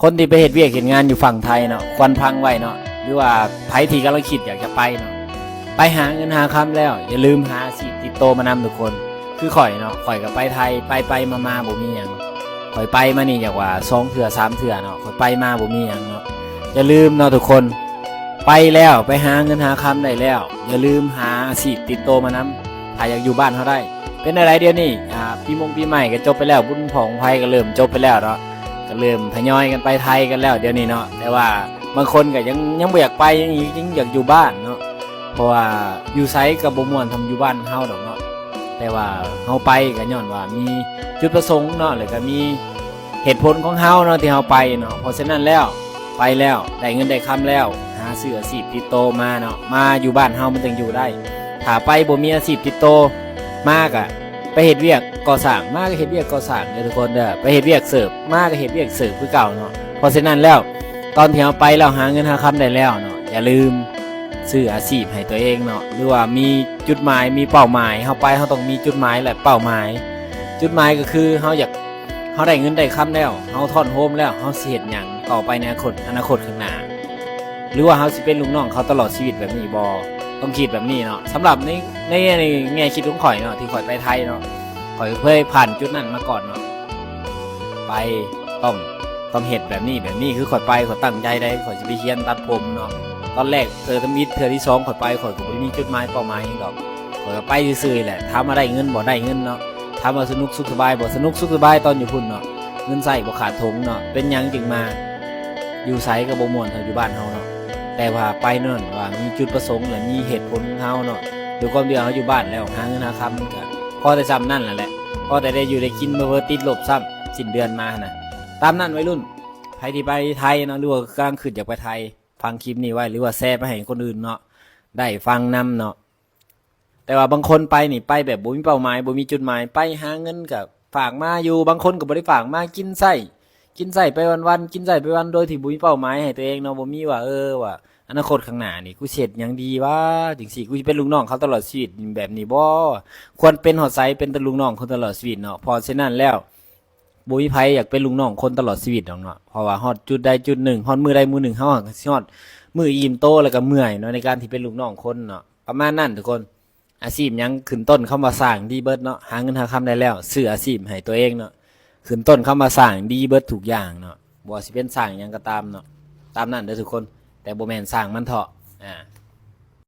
ຄົນທີ່ໄປເຮັດວຽກເຮັດງານຢູ່ຝັ່ງໄທເນາະ ຄວນຟັງໄວ້ເນາະ ຫຼືວ່າໃຜທີ່ກຳລັງຄິດຢາກຈະໄປເນາະ ໄປຫາເງິນຫາຄຳແລ້ວ ຢ່າລືມຫາອາຊີບຕິດໂຕມານຳທຸກຄົນ. ຄືຂ້ອຍເນາະ ຂ້ອຍກໍໄປໄທ ໄປໄປມາມາບໍ່ມີຫຍັງ ຂ້ອຍໄປມານີ້ຢາກວ່າສອງເທື່ອສາມເທື່ອເນາະ ຂ້ອຍໄປມາບໍ່ມີຫຍັງເນາະ. ຢ່າລືມເນາະທຸກຄົນ ໄປແລ້ວ ໄປຫາເງິນຫາຄຳໄດ້ແລ້ວ ຢ່າລືມຫາອາຊີບຕິດໂຕມານຳ ຖ້າຢາກຢູ່ບ້ານເຮົາໄດ້. ເປັນແນວໃດດຽວນີ້ ອາ ປີມົງປີໃໝ່ກໍຈົບໄປແລ້ວ ບຸນພອງໄພກໍເລີ່ມຈົບໄປແລ້ວເນາະ ກໍເລີ່ມທະຍອຍກັນໄປໄທກັນແລ້ວດຽວນີ້ເນາະ. ແຕ່ວ່າບາງຄົນກໍຍັງ ຍັງບໍ່ຢາກໄປ ຍັງອີກ ຍັງຢາກຢູ່ບ້ານເນາະ ເພາະວ່າຢູ່ໃສກໍບໍ່ມ່ວນສ່ຳຢູ່ບ້ານເຮົາດອກເນາະ. ແຕ່ວ່າເຮົາໄປກໍຍ້ອນວ່າມີຈຸດປະສົງເນາະ ແລ້ວກໍມີເຫດຜົນຂອງເຮົາເນາະທີ່ເຮົາໄປເນາະ. ເພາະສະນັ້ນແລ້ວ ໄປແລ້ວ ໄດ້ເງິນໄດ້ຄຳແລ້ວ ຫາຊື້ອາຊີບຕິດໂຕມາເນາະ ມາຢູ່ບ້ານເຮົາມັນຈັ່ງຢູ່ໄດ້. ຖ້າໄປບໍ່ມີອາຊີບຕິດໂຕມາກະ ໄປເຮັດວຽກກໍ່ສ້າງ ມາກໍເຮັດວຽກກໍ່ສ້າງເດີທຸກຄົນເດີ ໄປເຮັດວຽກເສີບ ມາກໍເຮັດວຽກເສີບຄືເກົ່າເນາະ. ເພາະສະນັ້ນແລ້ວ ຕອນທີ່ເຮົາໄປແລ້ວ ຫາເງິນຫາຄຳໄດ້ແລ້ວເນາະ ຢ່າລືມຊື້ອາຊີບໃຫ້ຕົວເອງເນາະ ຫຼືວ່າມີຈຸດໝາຍ ມີເປົ້າໝາຍ. ເຮົາໄປເຮົາຕ້ອງມີຈຸດໝາຍ ແລະ ເປົ້າໝາຍ. ຈຸດໝາຍກໍຄືເຮົາຢາກ ເຮົາໄດ້ເງິນໄດ້ຄຳແລ້ວ ເຮົາທ້ອນໂຮມແລ້ວ ເຮົາຊິເຮັດຫຍັງຕໍ່ໄປໃນອະນາຄົດ ອະນາຄົດຂ້າງໜ້າ ຫຼືວ່າເຮົາຊິເປັນລູກນ້ອງເຂົາຕະຫຼອດຊີວິດແບບນີ້ບໍ່? ຕ້ອງຄິດແບບນີ້ເນາະ. ສຳລັບໃນ ໃນ ໃນແງ່ຄິດຂອງຂ້ອຍເນາະ ທີ່ຂ້ອຍໄປໄທເນາະ ຂ້ອຍເຄີຍຜ່ານຈຸດນັ້ນມາກ່ອນເນາະ. ໄປ ຕ້ອງ ຕ້ອງເຮັດແບບນີ້ແບບນີ້. ຄືຂ້ອຍໄປ ຂ້ອຍຕັ້ງໃຈໄດ໋ ຂ້ອຍຊິໄປຮຽນຕັດຜົມເນາະ. ຕອນແລກ ເທື່ອທຳອິດ ເທື່ອທີສອງ ຂ້ອຍໄປ ຂ້ອຍກໍບໍ່ໄດ້ມີຈຸດໝາຍເປົ້າໝາຍຫຍັງດອກ ຂ້ອຍກໍໄປຊື່ໆແຫຼະ. ຖາມວ່າໄດ້ເງິນບໍ່? ໄດ້ເງິນເນາະ. ຖາມວ່າສະໜຸກສຸກສະບາຍບໍ່? ສະໜຸກສຸກສະບາຍຕອນຢູ່ພຸ້ນເນາະ ເງິນໃຊ້ບໍ່ຂາດຖົງເນາະ. ເປັນຫຍັງຈຶ່ງມາ ຢູ່ໃສກໍບໍ່ມ່ວນເທົ່າຢູ່ບ້ານເຮົາເນາະ. ແຕ່ວ່າໄປນັ້ນວ່າມີຈຸດປະສົງ ແລະ ມີເຫດຜົນຂອງເຮົາເນາະ. ດ້ວຍຄວາມທີ່ເຮົາຢູ່ບ້ານແລ້ວ ຫາເງິນຫາຄຳກໍພໍແຕ່ສ່ຳນັ້ນແຫຼະ ພໍແຕ່ໄດ້ຢູ່ໄດ້ກິນ ເຜີໆຕິດລົບຊ້ຳ ສິ້ນເດືອນມາຫັ້ນນະ. ຕາມນັ້ນໄວລຸ້ນ ໃຜທີ່ໄປໄທເນາະ ຫຼືວ່າກຳລັງຄິດຢາກໄປໄທ ຟັງຄລິບນີ້ໄວ້ ຫຼືວ່າແຊໄປໃຫ້ຄົນອື່ນເນາະ ໄດ້ຟັງນຳເນາະ. ແຕ່ວ່າບາງຄົນໄປນີ້ ໄປແບບບໍ່ມີເປົ້າໝາຍ ບໍ່ມີຈຸດໝາຍ ໄປຫາເງິນກໍຝາກມາຢູ່ ບາງຄົນກໍບໍ່ໄດ້ຝາກມາ ກິນໃຊ້ ກິນໃຊ້ໄປວັນໆ ກິນໃຊ້ໄປວັນ ໂດຍທີ່ບໍ່ມີເປົ້າໝາຍໃຫ້ຕົວເອງເນາະ. ບໍ່ມີວ່າ ເອີ ວ່າອະນາຄົດຂ້າງໜ້ານີ້ ກູຊິເຮັດຫຍັງດີວະ ຈັ່ງຊີ້ ກູຊິເປັນລູກນ້ອງເຂົາຕະຫຼອດຊີວິດແບບນີ້ບໍ່? ຄວນເປັນຮອດໃສ ເປັນແຕ່ລູກນ້ອງຄົນຕະຫຼອດຊີວິດເນາະ. ເພາະສະນັ້ນແລ້ວ ບໍ່ມີໃຜຢາກເປັນລູກນ້ອງຄົນຕະຫຼອດຊີວິດດອກເນາະ ເພາະວ່າຮອດຈຸດໃດຈຸດໜຶ່ງ ຮອດມື້ໃດມື້ໜຶ່ງ ເຮົາກໍຊິຮອດມື້ອີ່ມໂຕ ແລ້ວກໍເມື່ອຍເນາະ ໃນການທີ່ເປັນລູກນ້ອງຄົນເນາະ. ປະມານນັ້ນທຸກຄົນ. ອາຊີບຫຍັງຂຶ້ນຕົ້ນຄຳວ່າສ້າງດີເບິດເນາະ ຫາເງິນຫາຄຳໄດ້ແລ້ວ ຊື້ອາຊີບໃຫ້ຕົວເອງເນາະ ຂຶ້ນຕົ້ນຄຳວ່າສ້າງດີເບິດທຸກຢ່າງເນາະ. ບໍ່ວ່າຊິເປັນສ້າງຫຍັງກໍຕາມເນາະ ຕາມນັ້ນເດີທຸກຄົນ ແຕ່ບໍ່ແມ່ນສ້າງມັນເທາະ ອາ